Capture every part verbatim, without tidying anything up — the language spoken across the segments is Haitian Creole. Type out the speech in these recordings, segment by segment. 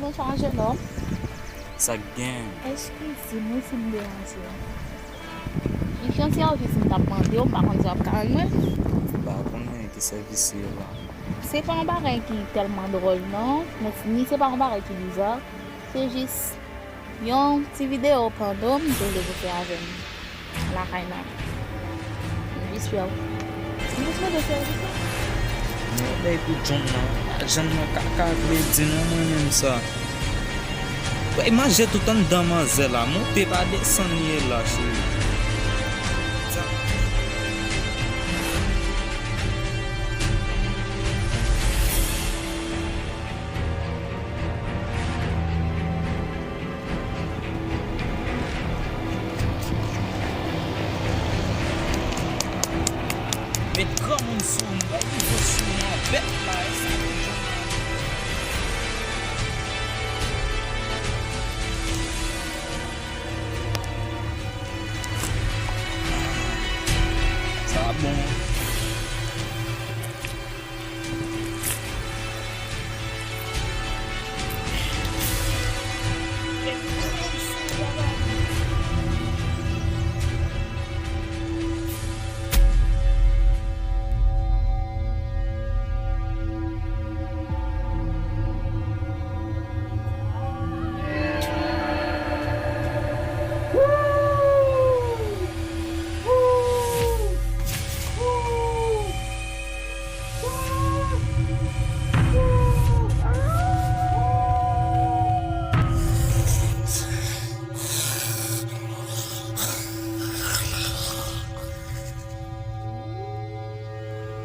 Bonswa, jeune homme. Sa k gen? Eskize mwen si m deranje w. Yon ti sèvis m t ap mande w, m pa konn si w ap ka rann mwen. M pa konnen ki sèvis se la. Se pa yon bagay ki tèlman dwòl, non. Ni se pa yon bagay ki biza. Se jis yon ti videyo pòno m te vle pou fè avè m lakay la. M jis fè w. M jis mande w sèvis la. Non, bay pou John nan. John nan kaka vle di non mwen menm sa. Bay manje tout anndan manzè la. Monte pa desann li ye la, cheri. Met granmoun sou m, bay nivo sou m nan bèt la, e sa ki djòb la. Sa bon.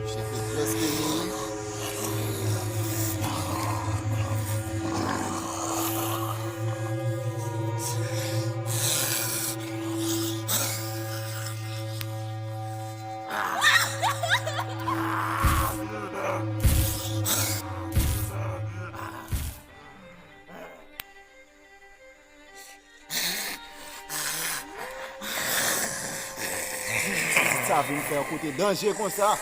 Misye te prèske mouri. Sa vin fè yon kote danje konsa.